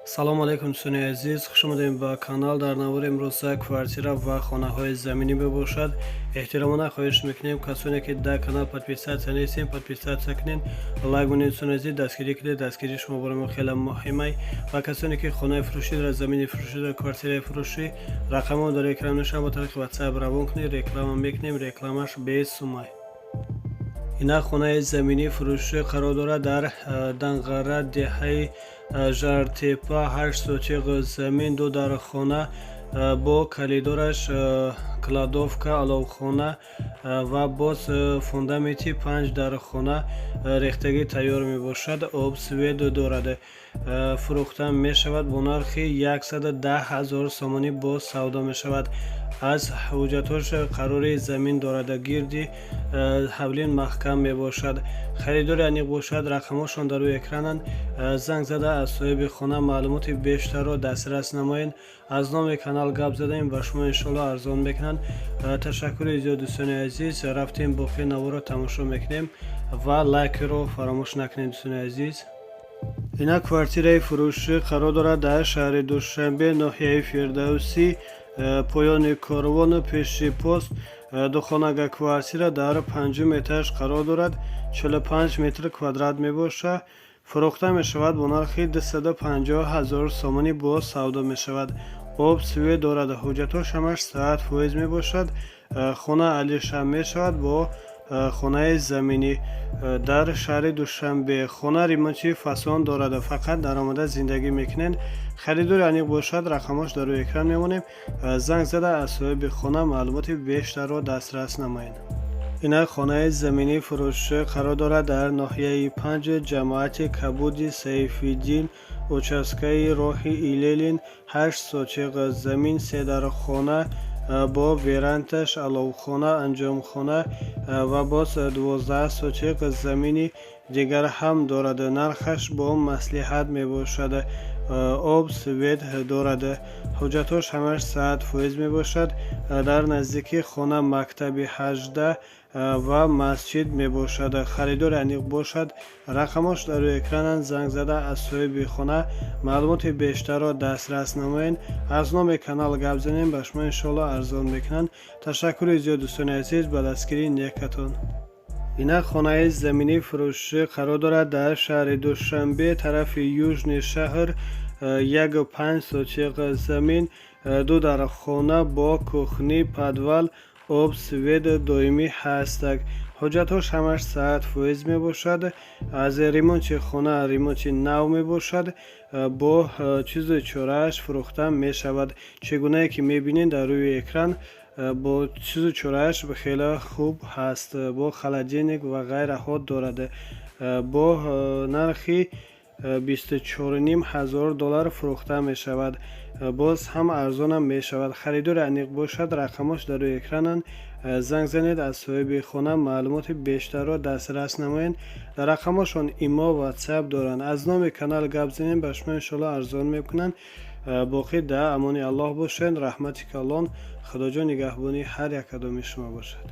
Салому алайкум, дӯстони азиз, хушомадем ба канал. Дар навори имрӯза квартира ва хонаҳои заминӣ мебошад. Эҳтиромона хоҳиш мекунем, касоне ки дар канал подписаться нестем, подписаться кунед, лайк монед. Дӯстони азиз, дастгирӣ кунед, дастгирии шумо барои мо хеле муҳимай. Ва касоне ки хонаи фурӯшӣ дорад, замини фурӯшӣ дорад, квартираи фурӯшӣ, рақамҳо дар экран мешаванд, ба тариқи WhatsApp равон кунед, реклама мекунем, рекламаш бесумай. Инак, хонаи заминии фурӯшӣ қарор дорад дар Данғара, деҳаи Жартепа. 8 сотиқ замин, ду дархона бо калидораш, кладовка, аловхона ва боз фундаменти панҷ дархона рехтагӣ тайёр мебошад. Об, свет дорад. Фурӯхта мешавад бо нархи 110 000 сомонӣ, боз савдо мешавад. Аз ҳуҷҷатҳош қарори замин дорад, гирди ҳавлин маҳкам мебошад. Харидори аниқ бошад, рақамҳошон дар рӯи экрананд, занг зада аз соҳиби хона маълумоти бештарро дастрас намоед. Аз номи канал гап задаем, ба шумо иншоалло арзон мекунанд. Ташаккури зиёд, дӯстони азиз. Рафтем, боқии наворро тамошо мекунем ва лайкро фаромӯш накунед, дӯстони азиз. Инак, квартираи фурӯшӣ қарор дорад дар шаҳри Душанбе, ноҳияи Фирдавсӣ, поёни корвону пеши пост. Духонага квартира дар панҷум этаж қарор дорад, 45 метр квадрат мебошад. Фурӯхта мешавад бо нархи 250 000 сомонӣ, боз савдо мешавад. Об, свет дорад, ҳуҷҷатҳош ҳамаш 100% мебошад. Хона алиша мешавад бо хонаи заминӣ дар шаҳри Душанбе. Хона ремонти фасон дорад, фақат даромада зиндагӣ мекунед. Харидори аниқ бошад, рақамҳош дар рӯи экран мемонем, занг зада аз соҳиби хона маълумоти бештарро дастрас намоед. Инак, хонаи заминии фурӯшӣ қарор дорад дар ноҳияи Панҷ, ҷамоати Кабуди Сайфиддин, участкаи роҳи Ленин. 8 сотиқ замин, се дархона бо верандаш, аловхона, анҷомхона ва боз 12 сотиқ замини дигар ҳам дорад. Нархаш бо маслиҳат мебошад. Об, свет дорад, ҳуҷҷатҳош ҳамаш 100% мебошад. Дар наздикии хона мактаби 18 ва масҷид мебошад. Харидори аниқ бошад, рақамҳош дар рӯи экрананд, занг зада аз соҳиби хона маълумоти бештарро дастрас намоед. Аз номи канал гап занем, ба шумо иншоалло арзон мекунанд. Ташаккури зиёд, дӯстони азиз, ба дастгирии некатон. Инак, хонаи заминии фурӯшӣ қарор дорад дар шаҳри Душанбе, тарафи южный шаҳр. 1,5 сотиқ замин, ду дархона бо кухни, подвал, об, свет доимӣ ҳастак. Ҳуҷҷатҳош ҳамаш 100% мебошад. Аз ремонти хона ремонти нав мебошад, бо чизу чорааш фурӯхта мешавад. Чӣ гунае ки мебинед дар рӯи экран, бо чизу чорааш хеле хуб ҳаст, бо холодильник ва ғайраҳо дорад. Бо нархи 24,5 ҳазор доллар фурӯхта мешавад, боз ҳам арзонам мешавад. Харидори аниқ бошад, рақамҳош дар рӯи экрананд, занг занед, аз соҳиби хона маълумоти бештарро дастрас намоед. Дар рақамҳошон имо, WhatsApp доранд. Аз номи канал гап занем, ба шумо иншоалло арзон мекунанд. Боқӣ да амони Аллоҳ бошед. Раҳмати калон, Худоҷон нигаҳбони ҳар як кадоми шумо бошад.